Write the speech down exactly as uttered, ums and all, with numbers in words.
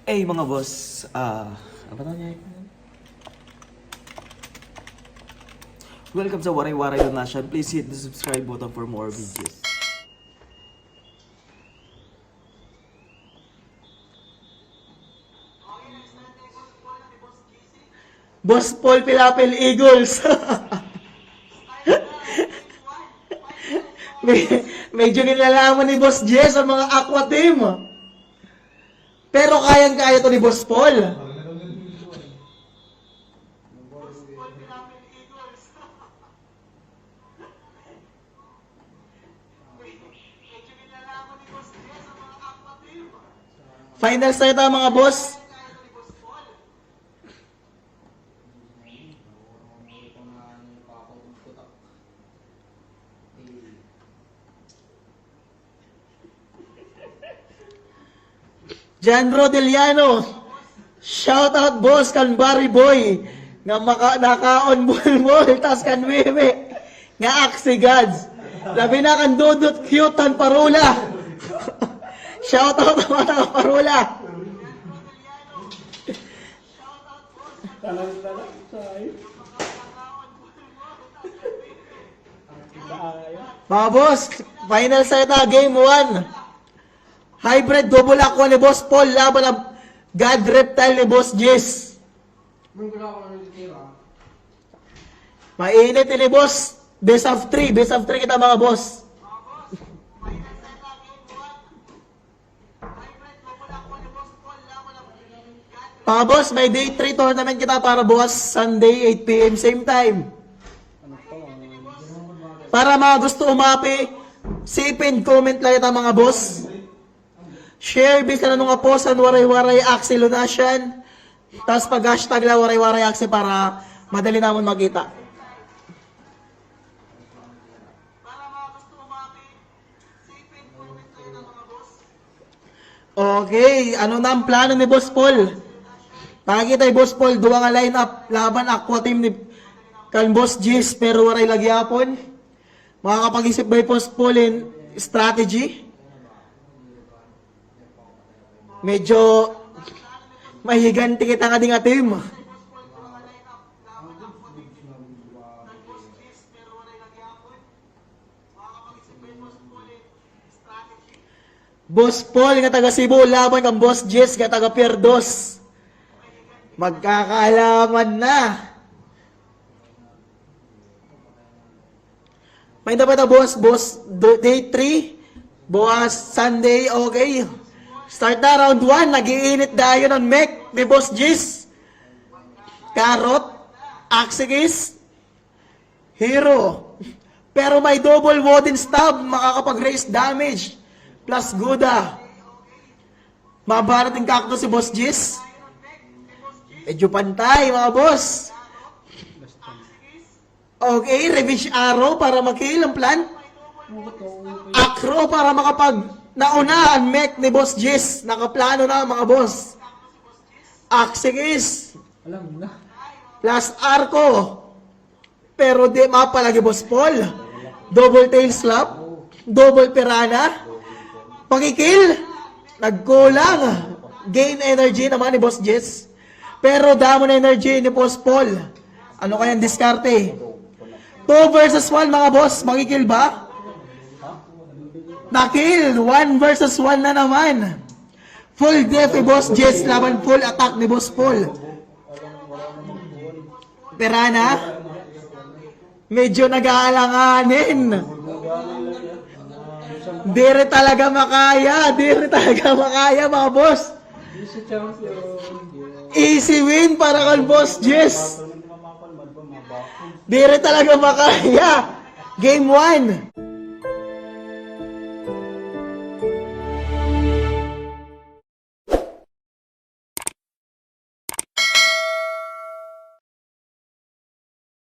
Hey mga boss, ah, ano ba tawag niya? Welcome sa Waray Waray Donation. Please hit the subscribe button for more videos. Boss Paul Pilapil Eagles. Me-, medyo kinalaman ni Boss Jess ang mga Aqua Team. Pero kayang-kaya to ni Boss Paul. Final set, ah, mga boss. John Rodeliano, shout out boss kan Barry Boy nga maka-, nakaon bulbol tas kan Meme nga Axie Gods. Labi na kan Dudut Cute han Parola. Shout out mga taga Parola. Mga boss, final set na, game one. Hybrid double aqua ni Boss Paul laban ng God Reptile ni Boss Jess. Mainit ini, boss. Best of three, best of three kita, mga boss. Mga boss, may day three tournament kita para bukas Sunday, eight P M, same time. Para mga gusto umapi, sipin, comment lang ito, mga boss. Share bisan ano nga post han Waray-Waray Axie Lunasian. Tas pag-hashtag la Waray-Waray Axie para madali namon makita. Okay, ano na ang plano ni Boss Paul? Pakita ni Boss Paul, duha nga lineup laban Aqua Team ni kan Boss Jis, pero waray la gihapon. Makakapag-isip ba hi Boss Paul hin strategy? Medyo may higanti kita ngadi nga team. Boss Paul nga taga Cebu laban kan Boss Jis nga taga Pier Dos. Magkakaalaman na. May dapat na, boss, boss, do-, day three. Bukas Sunday, okay. Start na round one, nag-iinit dayon an mech ni Boss Jis. Carrot, Axie Kiss, Hero. Pero may double wooden stab, makakapag-raise damage. Plus Guda. Mabarat hin Cactus si Boss Jis. Medyo pantay, mga boss. Okay, Revenge Arrow para ma-kill ang plan. Acro para makapag-, nauna an mech ni Boss Jis. Nakaplano na, mga boss. Axie Kiss. Alam na. Plus Arco. Pero di mapalagi, Boss Paul. Double tail slap. Double piranha. Pag-kill. Nagkulang. Gain energy naman ni Boss Jis. Pero damo na energy ni Boss Paul. Ano kaya ang diskarte? Two versus one, mga boss. Mag-kill ba? Na-kill. One versus one na naman. Full death ni Boss Jis laban full attack ni Boss Paul. Piranha. Medyo nag-aalanganin. Diri talaga makaya. Diri talaga makaya, mga boss. Easy win para kan Boss Jis. Diri talaga makaya. Game one.